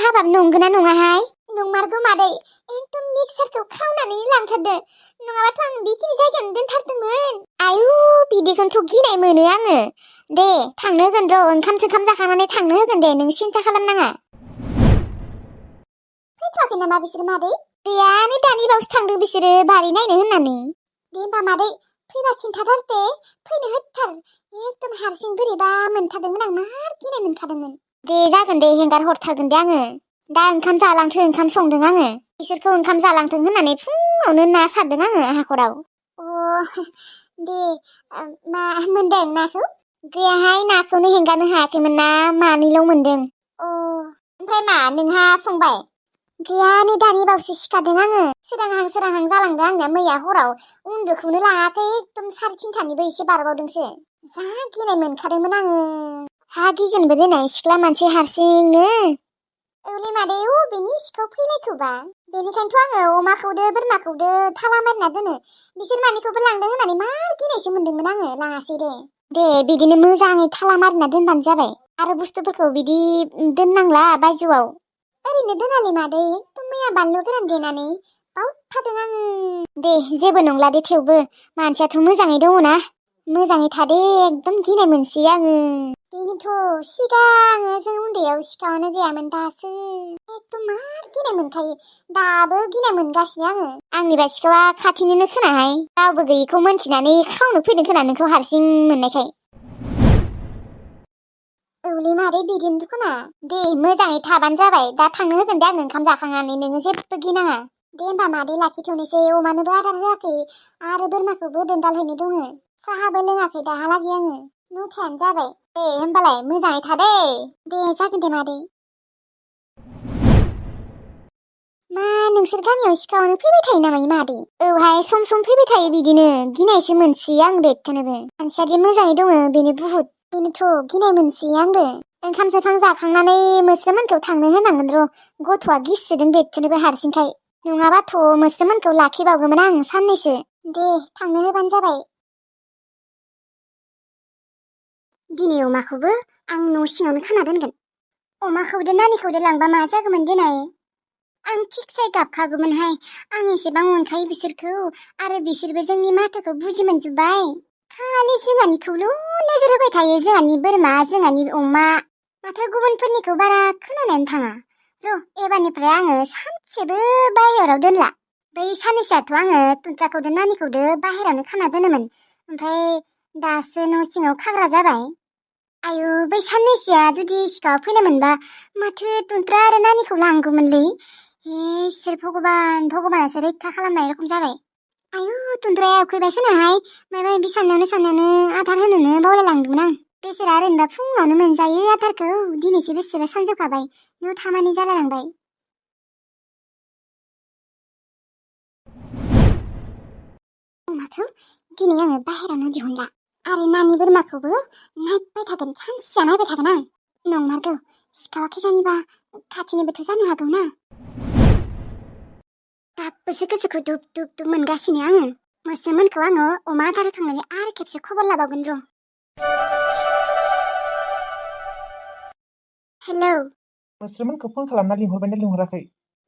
हाबाब नंगौना नङाहाय? नंमारगौ मादै, एकदम मिक्सारखौ खावनानै लांथारदो। नङाबाथ' आं बेखिनि जायगायावनो दोनथारदोंमोन। आयु बिदिखौनोथ' गिनाय मोनो आङो। दे थांनो होगोन र' ओंखाम जाखांनानै थांनो होगोन दे, नों सिन्था खालामनाङा। फैथ'वाखै नामा बिसोर मादै? गैया नै दानि बावसो थांदों बिसोरो बारि नायनो होननानै। दे होमबा मादै फैबा खिन्थाथार दे, फैनो होथार। एकदम हारसिं बोरैबा मोनखादोंमोन आं, मार गिनाय मोनखादोंमोन। दे जागोन दे, हेंगार हरथारगोन दे आङो। दा ओंखाम जालांथों, ओंखाम संदों आङो। बिसोरखौ ओंखाम जालांथों होननानै फुङावनो ना सारदों आङो हाखराव। दे मा मोनदों नाखौ? गैयाहाय, नाखौनो हेंगारनो हायाखैमोन ना, मानैल' मोनदों। ओमफ्राय मा नोंहा संबाय? गैया नै दानि बावसो सिखारदों आङो। सोरांहां जालांदों आंनिया मैया हराव। उन्दुखौनो लाङाखै, एकदम 3:30निबो एसे बारबावदोंसो। जा गिनाय मोनखादोंमोन आङो। हा गिगोनबो देनाय सिख्ला मानसि हारसिंनो। औलै मादै बेनि सिखाव फैलायखौबा। बेनिखायनोथ' आङो अमाखौदो बोरमाखौदो थाला मारिना दोनो। बिसोर मानैखौबो लांदों होननानै मार गिनायसो मोनदोंमोन आङो, लाङासै दे। दे बिदिनो मोजाङै थाला मारिना दोनबानो जाबाय। आरो बुस्थुफोरखौ बिदि दोननांला बायजोआव। ओरैनो दोनालै मादै, एकदम मैया बानलु गोरान देनानै बावथारदों आङो। दे जेबो नंला दे, थेवबो मानसियाथ' मोजाङै दङना? मोजाङै थादे, एकदम गिनाय मोनसै आङो। बेनोथ' सिगाङो जों उन्दैयाव सिखावानो गैयामोन, दासो एकदम मार गिनाय मोनखायो। दाबो गिनाय मोनगासिनो आङो। आंनिबा सिखावा खाथिनिनो खोनाहाय, रावबो गैयिखौ मोनथिनानै खावनो फैदों खोना नोंखौ हारसिं मोननायखाय। औलै मादै बिदिनोथ' खोना। दे मोजाङै थाबानो जाबाय, दा थांनो होगोन दे आं ओंखाम जाखांनानै, नोङो जेबो गिनाङा। दे होमबा मादै लाखिथ'नोसै, अमानोबो आदार होआखै आरो बोरमाखौबो दोनदाल हैनो दङ। साहाबो लोङाखै दाहालागै आङो, 9थायानो जाबाय। दे होमबालाय मोजाङै था दे। दे जागोन दे मादै। मा नोंसोर गामियाव सिखावानो फैबाय थायो नामा मादै? औहाय सम फैबाय थायो बिदिनो, गिनायसो मोनसै आं बेखौनोबो। मानसियादि मोजाङै दङ बेनो बुहुद। बेनोथ' गिनाय मोनसै आंबो। ओंखाम जाखांनानै मोस्रोमोनखौ थांनो होनांगोन र', गथ'आ गिसोदों बेखौनोबो हारसिंखाय। नङाबाथ' मोस्रोमोनखौ लाखिबावगौमोन आं साननैसो। दे थांनो होबानो जाबाय। दिनै अमाखौबो आं न' सिङावनो खाना दोनगोन। अमाखौदो नानिखौदो लांबा मा जागौमोन देनाय? आं थिगसे गाबखागौमोनहाय। आं एसेबां अनखायो बिसोरखौ, आरो बिसोरबो जोंनि माथोखौ बुजि मोनजोब्बाय। खालि जोंहानिखौल' नोजोर होबाय थायो, जोंहानि बोरमा, जोंहानि अमा। माथो गुबुनफोरनिखौ बारा खोनानायानो थाङा। र' एबारनिफ्राय आङो सानसेबो बाहेराव दोनला। बै साननैसोआथ' आङो तुनत्राखौदो नानिखौदो बाहेरावनो खाना दोनोमोन, ओमफ्राय दासो न' सिङाव खाग्रा जाबाय। आयु बै साननैसोआ जुदि सिखाव फैनो मोनबा माथो तुनत्रा आरो नानिखौ लांगौमोनलै। इसोर भगबानासो रैखा खालामनाय रखम जाबाय। आयु तुनत्राया उखैबाय खोनाहाय, माबा माबि साननायावनो आदार होनोनो बावलायलांदोंमोन आं। बेसोरा ओरैनोबा फुङावनो मोनजायो आदारखौ, दिनैसो बेसेबा सानजौखाबाय, 9थामानि जालायलांबाय। अमाखौ दिनै आङो बाहेरावनो दिहुनला, आरो नानि बोरमाखौबो नायबाय थागोन, सानसेया नायबाय थागोन आं। नंमारगौ, सिखावा खिजानिबा खाथिनिबोथ' जानो हागौ ना। दाबोसो गोसोखौ दुब दुब मोनगासिनो आङो। मोस्रोमोनखौ आङो अमा आदार होखांनानै आरो खेबसे खबर लाबावगोन र'। हेलौ। मोस्रोमोनखौ फन खालामना लिंहरबायना लिंहराखै?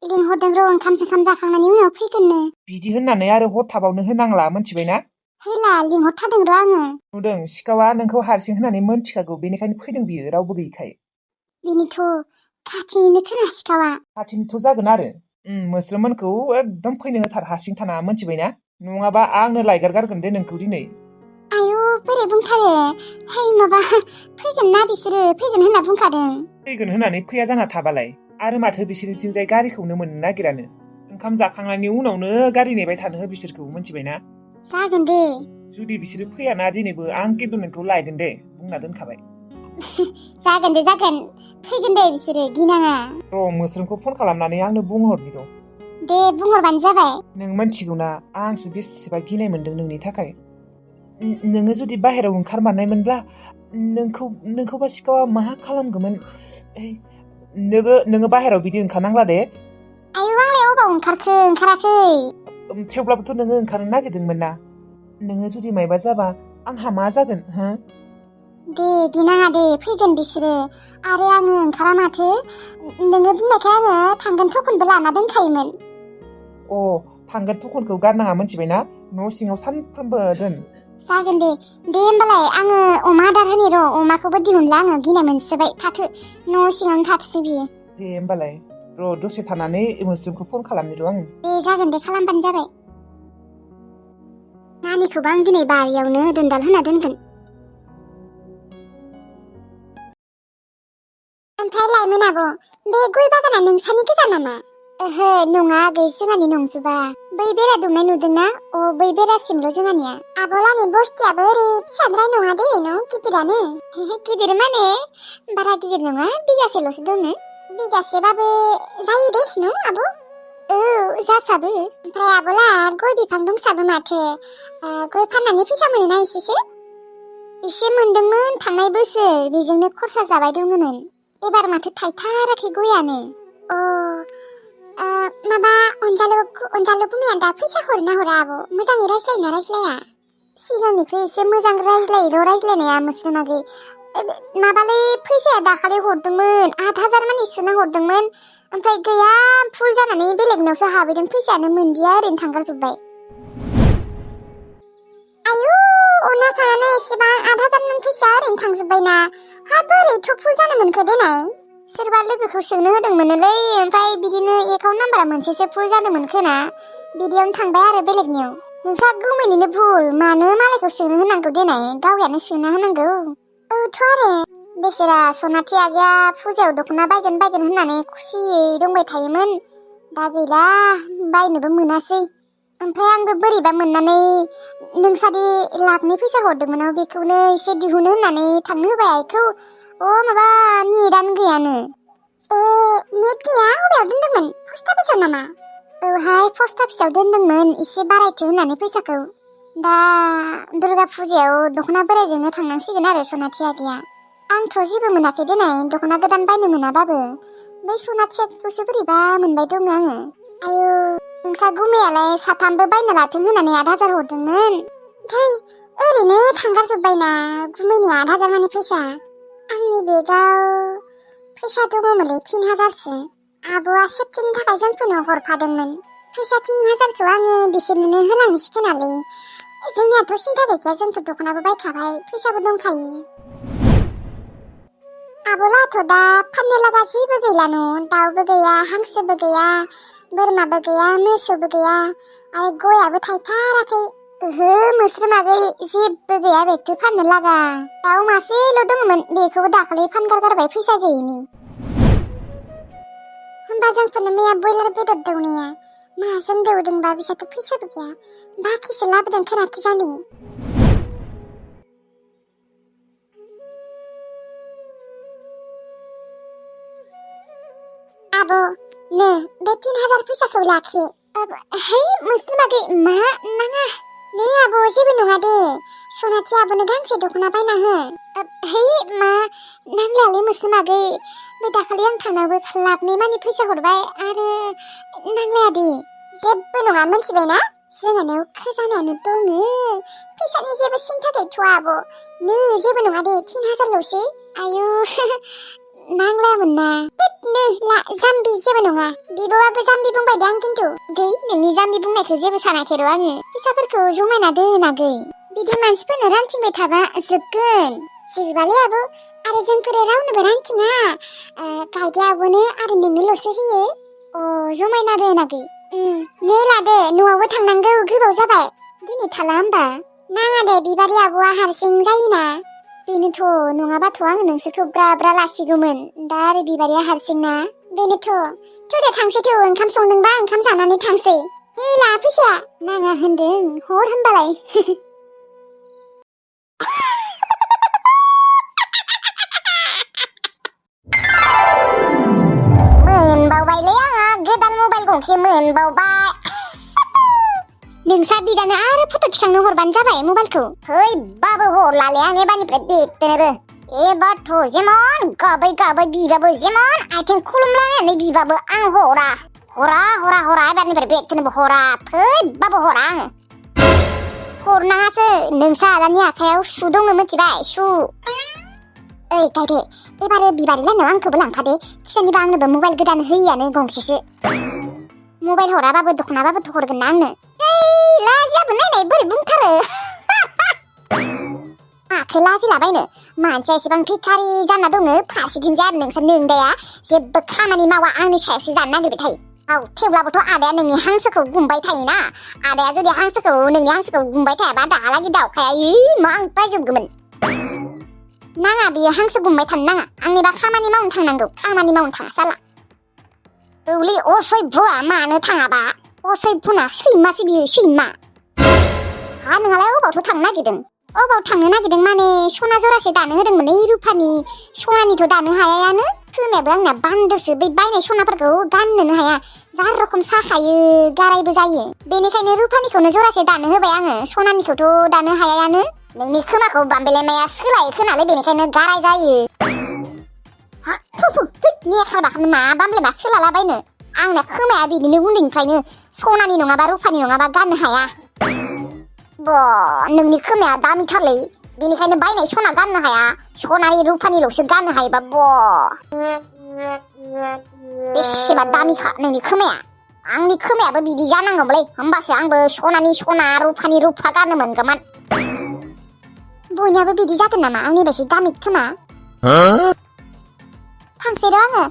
लिंहरदों र', ओंखाम जाखांनायनि उनाव फैगोननो। बिदि होननानै आरो हर थाबावनो होनांला, मोनथिबायना? होला, लिंहरथारदों र' आङो। नुदों, सिखावा नोंखौ हारसिं होननानै मोनथिखागौ, बेनिखायनो फैदों बियो, रावबो गैयिखाय। बेनोथ' खाथिनिनो खोना सिखावा। खाथिनिथ' जागोन आरो। मोस्रोमोनखौ एकदम फैनो होथार, हारसिं थानाङा, मोनथिबायना? नङाबा आंनो लायगारगारगोन दे नोंखौ दिनै। आयु बोरै बुंथारो, है माबा फैगोन ना बिसोरो, फैगोन होनना बुंखादों। फैगोन होननानै फैया जाना थाबालाय, आरो माथो बिसोरनिथिंजाय गारिखौनो मोननो नागिरानो। ओंखाम जाखांनायनि उनावनो गारि नेबाय थानो हो बिसोरखौ, मोनथिबायना? जागोन दे। जुदि बिसोरो फैयाना दिनैबो, आं खिन्थु नोंखौ लायगोन दे, बुंना दोनखाबाय। जागोन दे जागोन, फैगोन दे बिसोरो, गिनाङा। र' मोस्रोमखौ फन खालामनानै आंनो बुंहरनि र'। दे बुंहरबानो जाबाय। नों मोनथिगौना, आंसो बेसेबा गिनाय मोनदों नोंनि थाखाय। नोङो जुदि बाहेरायाव ओंखारमारनायमोनब्ला नोंखौबा सिखावा मा खालामगौमोन। नोङो बाहेरायाव बिदि ओंखारनांला दे। आयु आंलाय अबाव ओंखाराखै। थेवब्लाबोथ' नोङो ओंखारनो नागिरदोंमोन ना। नोङो जुदि मायबा जाबा आंहा मा जागोन हो? दे गिनाङा दे फैगोन बिसोरो आरो आङो ओंखारा माथो नोङो बुंनायखाय आङो थांगोन थखनबो लाना दोनखायोमोन थांगोन थखनखौ गारनाङा मोनथिबायना न' सिङाव सानफ्रोमबो दोन जागोन दे होमबालाय आङो अमा आदार होनि र' अमाखौबो दिहुनला आङो गिनाय मोनसोबाय थाथो न' सिङावनो थाथोंसै बियो दे होमबालाय र' दसे थानानै मोस्रोमखौ फन खालामनि र' आं दे जागोन दे खालामबानो जाबाय नानिखौबो आं दिनै बारियावनो दोनदाल होना दोनगोन ओमफ्राय लाइमोन आब' बे गय बागाना नोंसानि गोजा नामा ओहो नङा आगै जोंहानि नंजोबा बै बेरा दुमनाय नुदोंना बै बेरासिमल' जोंहानिया आब'लानि बस्तियाबो ओरै फिसाद्राय नङा दे न' गिदिरानो गिदिर माने बारा गिदिर नङा बिगासेल'सो दङ बिगासेबाबो जायो दे न' आब' औ जासाबो ओमफ्राय आब'ला गय बिफां दंसाबो माथो गय फाननानै फैसा मोनोना एसे मोनदोंमोन थांनाय बोसोर बेजोंनो खरसा जाबाय दङमोन एबार माथो थायथाराखै गयानो माबा अनजालु गुमैया दा फैसा हरना हरा आब' मोजाङै रायज्लायना रायज्लाया सिगांनिख्रुइ एसे मोजां रायज्लायनाया मोस्रोमागै माबालै फैसाया दाखालि हरदोंमोन 8,000 मानि सोना हरदोंमोन ओमफ्राय गैया फुल जानानै बेलेगनावसो हाबैदों फैसायानो मोनदिया ओरैनो थांगारजोब्बाय आयु अना थानानै एसेबां 8,000 मोन फैसा ओरैनो थांजोब्बायना बोरै एथ' फुल जानो मोनखो देनाय सोरबा लोगोखौ सोंनो होदोंमोनलै ओमफ्राय बिदिनो एकाउन्ट नाम्बारा मोनसेसो फुल जादोंमोन खोना बिदियावनो थांबाय आरो बेलेगनियाव नोंसा गुमैनिनो भुल मानो मालायखौ सोंनो होनांगौ देनाय गावयानो सोना होनांगौ औथ' आरो बेसेरा सनाथि आगैया फुजायाव दख'ना बायगोन होननानै खुसियै दंबाय थायोमोन दा गैला बायनोबो मोनासै ओमफ्राय आंबो बोरैबा मोननानै नोंसादि लाखनि फैसा हरदोंमोन बेखौनो एसे दिहुनो होननानै थांनो होबाय आइखौ माबा नेटानो गैयानो नेट गैया अबेयाव दोनदोंमोन पस्ट अफिसाव नामा औहाय पस्ट अफिसाव दोनदोंमोन एसे बारायथो होननानै फैसाखौ दा दुर्गा फुजायाव दख'ना बोरायजोंनो थांनांसिगोन आरो सनाथि आगैया आंथ' जेबो मोनाखै देनाय दख'ना गोदान बायनो मोनाबाबो बै सनाथि आगैखौसो बोरैबा मोनबाय दङ आङो आयु नोंसा गुमैयालाय साथामबो बायना लाथों होननानै 8,000 हरदोंमोन ओरैनो थांगारजोब्बायना गुमैनि 8,000 मानि फैसा आंनि बेगाव फैसा दङमोनलै 3,000सो आब'आ सेफटिनि थाखाय जोंफोरनो हरफादोंमोन फैसा 3,000खौ आङो बिसोरनो होलांसिगोनालै जोंनियाथ' सिन्था गैखाया जोंफोर दख'नाबो बायखाबाय फैसाबो दंखायो आब'लाथ' दा फाननो लागा जेबो गैला न' दाउबो गैया हांसोबो गैया बोरमाबो गैया मोसौबो गैया आरो गयाबो थायथाराखै ओहो मोस्रोमागै जेबो गैया बेथो फाननो लागा दाउ मासेल' दङमोन बेखौबो दाखालि फानगारगारबाय फैसा गैयिनि होमबा जोंफोरनो मैया बयलार बेदर दौनाया माजों दौदोंबा बिसोरथ' फैसाबो गैया बाखिसो लाबोदों खोनाखि जानि आब' नो बे 3,000 फैसाखौ लाखि है मोस्रोमागै मा नाङा नै आब' जेबो नङा दे सनाथि आब'नो गांसे दख'ना बायना हो है मा नांलालै मोस्रोमागै बे दाखालि आं थांनायावबो लाखनि मानि फैसा हरबाय आरो नांलाया दे जेबो नङा मोनथिबायना जोंहानाव खजानायानो दङ फैसानि जेबो सिन्था गैथ'आ आब' नो जेबो नङा दे 3,000ल'सो आयु नांलायामोन ना नो ला जाम्बि जेबो नङा बिब'आबो जाम्बि बुंबाय दे आं खिन्थु गै नोंनि जाम्बि बुंनायखौ जेबो सानाखै र' आङो फैसाफोरखौ जमायना दोनागै बिदि मानसिफोरनो रानथिंबाय थाबा जोबगोन जोबालै आब' आरो जोंफोरो रावनोबो रानथिङा गायदे आब'नो आरो नोंनोल'सो होयो जमायना दोनागै नै लादो न'आवबो थांनांगौ गोबाव जाबाय दिनै थाला होमबा नाङा दे बिबारि आब'आ हारसिं जायोना बेनोथ' नङाबाथ' आङो नोंसोरखौ ब्रा लाखिगौमोन दा आरो बिबारिया हारसिं ना बेनोथ' दे थांसै ओंखाम संदोंबा ओंखाम जानानै थांसै ला फैसाया नाङा होनदों हर होनबालाय मोनबावबायलै आंहा गोदान मबाइल गंसे मोनबावबाय नोंसा बिदानो आरो फट' थिखांनो हरबानो जाबाय मबाइलखौ है बाबो हरलालै आं एबारनिफ्राय बेखौनोबो एबारथ' जेमन गाबै बिबाबो जेमन आथिं खुलुमलायनानै बिबाबो आं हरा एबारनिफ्राय बेखौनोबो हरा फैबाबो हरा आङो हरनाङासो नोंसा आदानि आखायाव सु दङ मिथिबाय सु ओइ गायदे एबारो बिबार लायनायाव आंखौबो लांफादे खिसानिबा आंनोबो मबाइल गोदान होयोआनो गंसेसो मबाइल हराबाबो दख'नाबाबोथ' हरगोन ना आंनो ओइ लाजियाबो नायनाय बोरै बुंथारो माखौ लाजिलाबायनो मानसिया एसेबां भिखारि जाना दङ फारसेथिंजाय आरो नोंसोर नोंदाया जेबो खामानि मावा आंनि सायावसो जानो नागिरबाय थायो औ थेवब्लाबोथ' आदाया नोंनि हांसोखौ गुमबाय थायोना आदाया जुदि नोंनि हांसोखौ गुमबाय थायाबा दाहालागि दावखाया मा बायजोबगौमोन नाङा बियो हांसो गुमबाय थानो नाङा आंनिबा खामानि मावनो थांनांगौ खामानि मावनो थाङा साला औलै असभ्यआ मानो थाङाबा असभ्यना सैमासो बियो सैमा हा नोंहालाय अबावथ' थांनो नागिरदों अबाव थांनो नागिरदों माने सना जरासे दानो होदोंमोन ओइ रुफानि सनानिथ' दानो हायायानो खोमायाबो आंना बान्दोसो बै बायनाय सनाफोरखौ गाननोनो हाया जा रखम साखायो गारायबो जायो बेनिखायनो रुफानिखौनो जरासे दानो होबाय आङो सनानिखौथ' दानो हायायानो नोंनि खोमाखौ बाम्बेलेमाया सोलायो खोनालै बेनिखायनो गाराय जायो हा फुफु नेखार बाखानो मा बाम्बेलेमा सोलालाबायनो आंना खोमाया बिदिनो उन्दैनिफ्रायनो सनानि नङाबा रुफानि नङाबा गाननो हाया नोंनि खोमाया दामिथारलै बेनिखायनो बायनाय सना गाननो हाया सनानि रुफानिल'सो गाननो हायोबा बेसेबा दामिखा नोंनि खोमाया आंनि खोमायाबो बिदि जानांगौमोनलै होमबासो आंबो सनानि सना रुफानि रुफा गाननो मोनगौमोन बयनियाबो बिदि जागोन नामा आंनि बायदि दामि खोमा थांसै र' आङो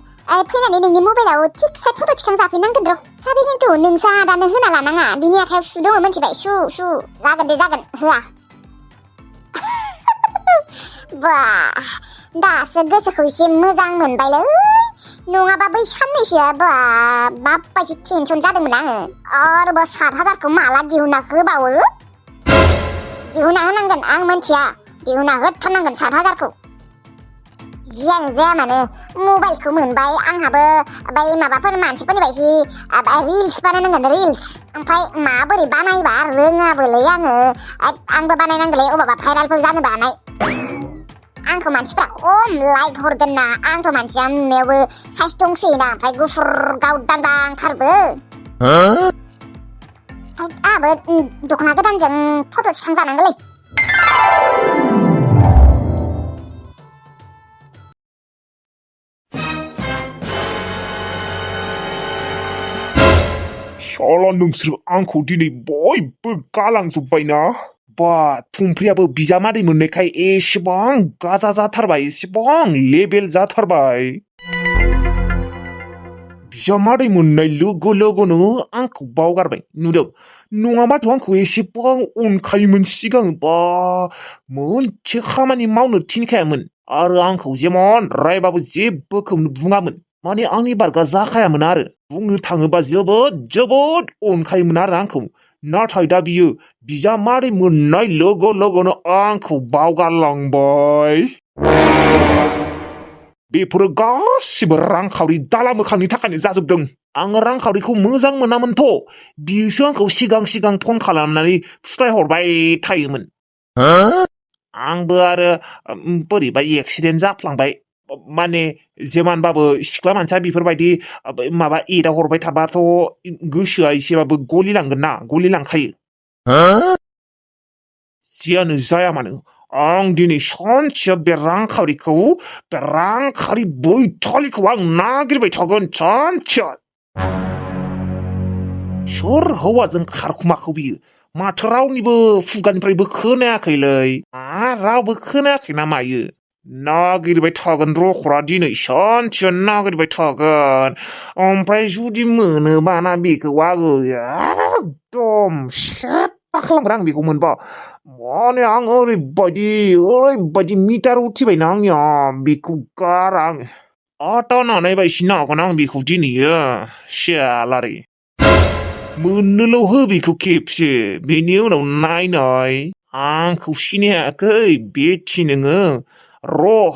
फैनानै नोंनि मबाइलाव थिग साइड फट' थिखांजाफैनांगोन र' साबि खिन्थु नोंसा दानो होना लानाङा बिनि आखायाव सु दङ मोनथिबाय सु जागोन दे जागोन होआ दासो गोसोखौ एसे मोजां मोनबायलै नङाबा बै साननैसोआ बाबायसो टेनसन जादोंमोन आङो आरोबा 7,000खौ माला दिहुनना होबावो दिहुनना होनांगोन आं मिन्थिया दिहुनना होथारनांगोन 7,000खौ जियानो जाया मानो मबाइलखौ मोनबाय आंहाबो बै माबाफोर मानसिफोरनि बायदि रिल्स बानायनांगोन रिल्स ओमफ्राय माबोरै बानायबा रोङाबोलै आंबो बानायनांगोनलै अबावबा भाइरालफोर जानोबो हानाय आंखौ मानसिफ्रा खम लाइक हरगोन ना आंथ' मानसिया नुनायावबो साइज दंसोयोना ओमफ्राय गुफुर गावदांदांथारबो आंहाबो दख'ना गोदानजों फट' थिखांजानांगोनलै शाला नोंसोर आंखौ दिनै बयबो गालांजोब्बायना थुमफ्रियाबो बिजामादै मोननायखाय एसेबां गाजा जाथारबाय एसेबां लेबेल जाथारबाय बिजामादै मोननाय लोगो लोगोनो आंखौ बावगारबाय नुदों नङाबाथ' आंखौ एसेबां अनखायोमोन सिगां मोनसे खामानि मावनो थिनखायामोन आरो आंखौ जेमन रायबाबो जेबोखौनो बुङामोन माने आंनि बारगा जाखायामोन आरो बुंनो थाङोबा जोबोद अनखायोमोन आरो आंखौ नाथाय दा बियो बिजामादै मोननाय लोगो लोगोनो आंखौ बावगारलांबाय बेफोरो गासिबो रांखावरि दाला मोखांनि थाखायनो जाजोबदों आङो रांखावरिखौ मोजां मोनामोनथ' बियोसो आंखौ सिगां फन खालामनानै फुस्लायहरबाय थायोमोन आंबो आरो बोरैबा एक्सिडेन्ट जाफ्लांबाय माने जेमानबाबो सिख्ला मानसिया बेफोरबायदि माबा एदाव हरबाय थाबाथ' गोसोआ एसेबाबो गलिलांगोन ना गलिलांखायो जियानो जाया मानो आं दिनै सानसेया बे रांखावरि बैथालिखौ आं नागिरबाय थागोन सानसेया सोर हौवाजों खारखुमाखौ बियो माथो रावनिबो खुगानिफ्रायबो खोनायाखैलै रावबो खोनायाखै ना मायो नागिरबाय थागोन रखरा दिनै सानसेया नागिरबाय थागोन ओमफ्राय जुदि मोनोबाना बेखौ आङो एकदम सेफा खालामगोन आं बेखौ मोनबा माने आं ओरैबायदि मिटार उथिबायना आंनिया बेखौ गारा आङो आटा नानायबायसो नागोन आं बेखौ दिनैयो सियालारि मोननोल' हो बेखौ खेबसे बेनि उनाव नायनाय आंखौ सिनायाखै बेथि नोङो र'